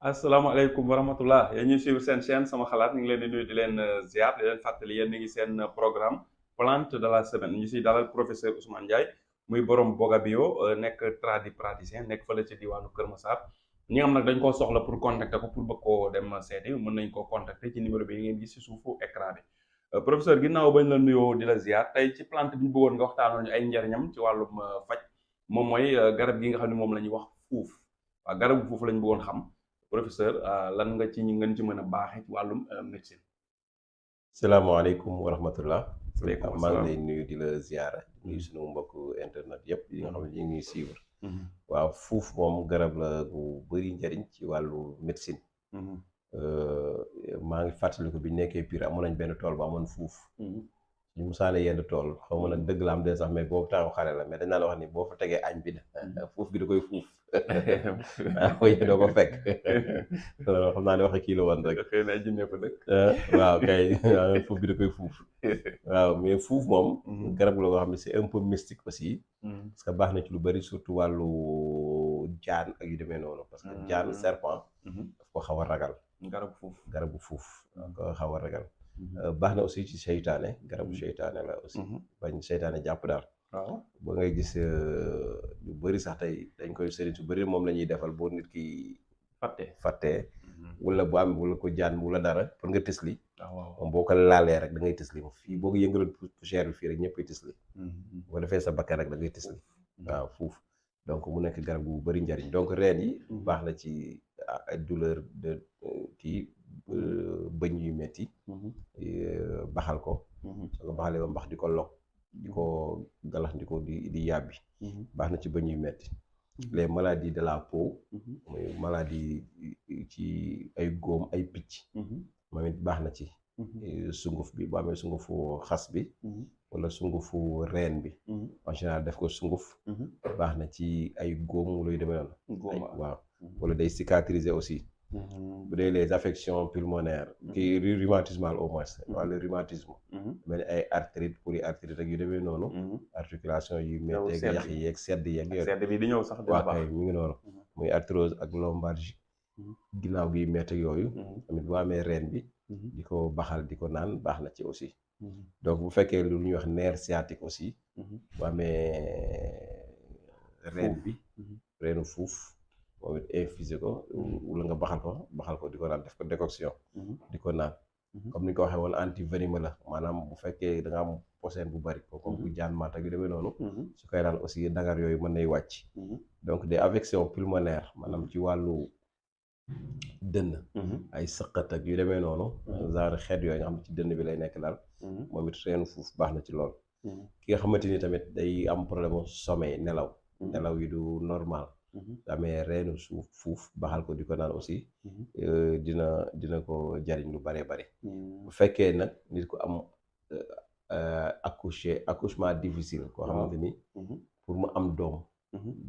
asalaamaaleykum wa rahmatullah yéen ñuy suivre seen chaîne sama xalaat ñu ngi leen di nuyu di leen ziar di leen fàttali yéen ni ngi seen programme plante de la semaine ñu siy dalal professeur Ousmane Ndiaye muy borom Boga Bio nekk tradipraticien nekk fële ci diwaanu Kër Massar ñi nga xam nag dañ koo soxla pour contacter ko pour bëgg koo dem seeti mën nañ koo contacter ci numéro bi ngeen gis si suufu écran bi professeur ginnaaw bañ la nuyoo di la ziar tey ci plante bi ñu bëggoon nga waxtaanoo ñu ay njariñam ci wàllum faj moom mooy garab gi nga xam ne moom la ñuy wax fuuf waaw garabu fuuf lañ bëggoon xam professeur lan nga ci ngeen ci mën a baaxee ci wàllum médecine. salaamaaleykum wa rahmatullah. waaleykum maa ngi salaam. lay nuyu di la ziara nuyu sunu mbokk internet yëpp yi nga xam ne ñu ngi suivre. waaw fuuf moom garab la bu bëri njariñ ci wàllu médecine. maa ngi fàttaliku bi ñu nekkee Pire amoon nañ benn tool bu amoon fuuf. ñu musaane yenn tool xaw ma nag dëgg la am de sax mais boobu temps xale la mais dañ naan wax ni boo fa tegee añ bi da fuuf gi da koy fuuf. waaw doo ko fekk. loolu xam naa ne waxe kii la woon rek. xëy na ay jinne fa dëkk. waaw kay fuuf bi da koy fuuf. waaw mais fuuf moom. garab la nga xam ne c'est un peu mystique aussi. parce que baax na ci lu bari surtout wàllu jaan ak yu demee noonu. parce que jaan serpent. daf ko xaw a ragal. garabu fuuf daf ko xaw a ragal. baax na aussi ci seytaane garabu seytaane la aussi. bañ seytaane jàpp daal. waaw ba ngay gis lu bëri sax tey dañ koy sëriñ su bëri moom la ñuy defal boo nit ki fàttee wala bu am wala ko jaan wala dara pour nga tisli moom boo ko laalee rek da ngay tisli fii boo ko yëngaloon poussière bi fii rek ñëppay tisli boo defee sa bakkan rek da ngay tisli waaw fuuf donc mu nekk garab bu bëri njariñ donc reen yi baax na ci ay douleur de kii bëñ yu metti baxal ko soo ko baxalee ba mbax di ko lok di ko galax di ko di yàbbi baax na ci bëñ yu metti les maladies de la peau muy maladie ci ay góom ay picc moom it baax na ci sunguf bi boo amee sungufu xas bi wala sungufu reen bi en général def ko sunguf baax na ci ay góom wala yu demee noonu waaw wala day cicatriser aussi bu dee les affections pulmonaires kii rhumatismales au moins wala rhumatisme mel ni ay arthrite polyarthrite ak yu demee noonu articulation yu métti ak yax yi yeeg sedd yeeg yooyu sedd bi di ñëw sax waaw kay mi ngi noonu muy arthrose ak lombalgie ginnaaw gi métti ak yooyu tamit boo amee reen bi di ko baxal di ko naan baax na ci aussi donc bu fekkee lu ñuy wax nerf sciatique aussi bu amee reen bi reenu fuuf moom it infusé ko wala nga baxal ko di ko naan def ko décoction di ko naan comme ni nga ko waxee woon anti venimeux la maanaam bu fekkee da nga am posen bu bari ko comme bu jaan maat ak yu demee noonu su koy naan aussi dangar yooyu mën nay wàcc donc des affections pulmonaires maanaam ci wàllu dënn ay sëqat ak yu demee noonu genre xeet yooyu nga xam ne ci dënn bi lay nekk daal moom it reenu fuuf baax na ci lool ki nga xamante ni tamit day am problème sommeil nelaw yi du normal amee reenu fuuf baxal ko di ko naan aussi dina ko jariñ lu bare bare bu fekkee nag nit ku am accouchement difficile koo xamante ni pour mu am doom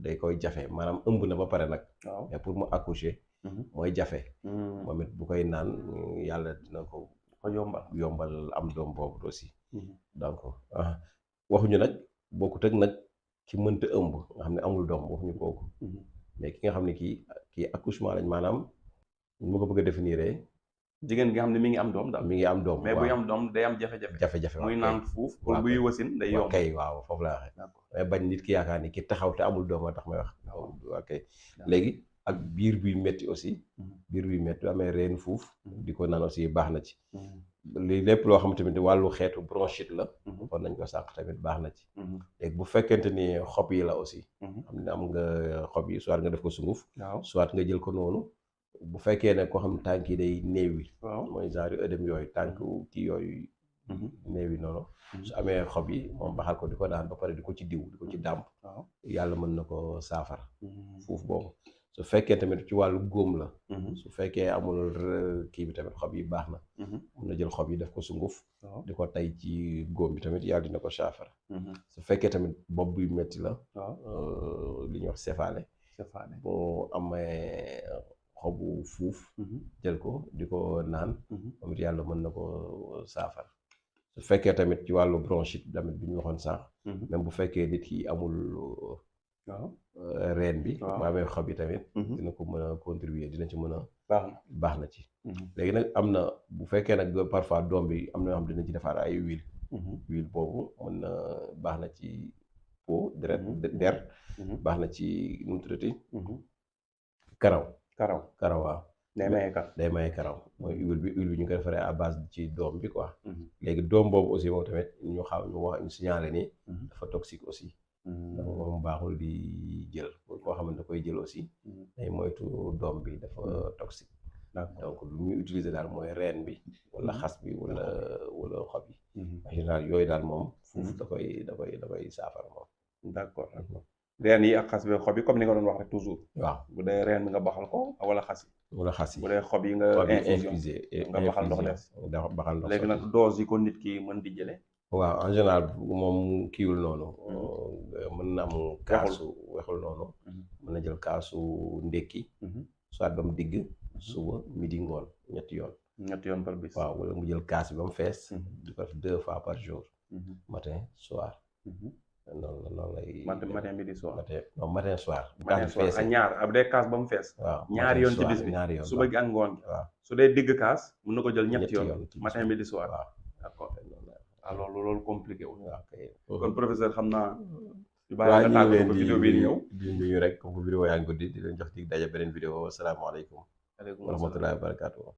day koy jafe maanaam ëmb na ba pare nag mais pour mu accoucher mooy jafe moom it bu koy naan yàlla dina ko yombal am doom boobu aussi donc waxuñu nag bokkut ak nag ki mënta ëmb nga xam ne amul doom waxuñu kooku mais ki nga xam ne kii accouchement lañ maanaam mu ko bëgg a définir jigéen nga xam ne mi ngi am doom daal mi ngi am doom mais buy am doom day am jafe-jafe muy naan fuuf pour buy wasin day yomb kay waaw foofu laa waxee mais bañ nit ki yaakaar ni ki taxaw te amul doom a tax may wax waaw kay léegi ak biir buy metti aussi biir buy metti amee reen fuuf di ko naan aussi baax na ci lii lépp loo xam tamit wàllu xeetu bronchite la kon nañ ko sànq tamit baax na ci léegi bu fekkente ni xob yi la aussi xam ne am nga xob yi soit nga def ko sunguf soit nga jël ko noonu bu fekkee ne koo xam ne tànk yi day néewi mooy genre œdème yooyu tànk kii yooyu néewi noonu su amee xob yi moom baxal ko di ko naan ba pare di ko ci diw di ko ci dàmp yàlla mën na ko saafara fuuf boobu su fekkee tamit ci wàllu góom la su fekkee amul kii bi tamit xob yi baax na mun na jël xob yi def ko sunguf di ko tay ci góom bi tamit yàlla dina ko saafara su fekkee tamit bopp buy metti la li ñuy wax céphalée boo amee xobu fuuf jël ko di ko naan moom it yàlla mën na ko saafara su fekkee tamit ci wàllu bronchite tamit bi ñu waxoon sànq même bu fekkee nit ki amul reen bi bu amee xob yi tamit dina ko mën a contribuer dina ci mën a baax na ci léegi nag am na bu fekkee nag parfois doom bi am na yoo xam dina ci defaat ay huile boobu mën na baax na ci peau deret der baax na ci nu mu tuddati karaw waaw day maye karaw mooy huile bi ñu koy defaree à base ci doom bi quoi léegi doom boobu aussi moom tamit ñu ñu signalé ni dafa toxique aussi donc moom baaxul di jël koo xamante da koy jël aussi day moytu doom bi dafa toxique donc lu ñuy utiliser daal mooy reen bi wala xas bi wala xob yi en général yooyu daal moom foofu da koy saafara moom d'accord reen yi ak xas bi xob yi comme ni nga doon wax rek toujours waaw bu dee reen bi nga baxal ko wala xas yi bu dee xob yi nga infusé nga baxal ndox def léegi nag dose yi ko nit ki mën di jëlee waaw en général moom kiiwul noonu mën na am kaasu wexul noonu mën na jël kaasu ndékki soit ba mu digg suba midi ngoon ñetti yoon par bis waaw wala mu jël kaas bi ba mu fees di ko def 2 fois par jour matin soir noonu lay matin midi soir matin soir ak ñaar bu dee kaas ba mu fees waaw ñaari yoon ci bis bi suba gi ak ngoon gi waaw su dee digg kaas mën na ko jël ñetti yoon matin midi soir waaw d'accord alors loolu compliqué wu waaw kon professeur xam naa ñu bàyyi nga tàggatoo ko vidéo bi di ñëw di nuyu rek comme vidéo yaa ngi ko di leen jox dig daje beneen vidéo asalaamaaleykum wa rahmatullahi wa barakatuh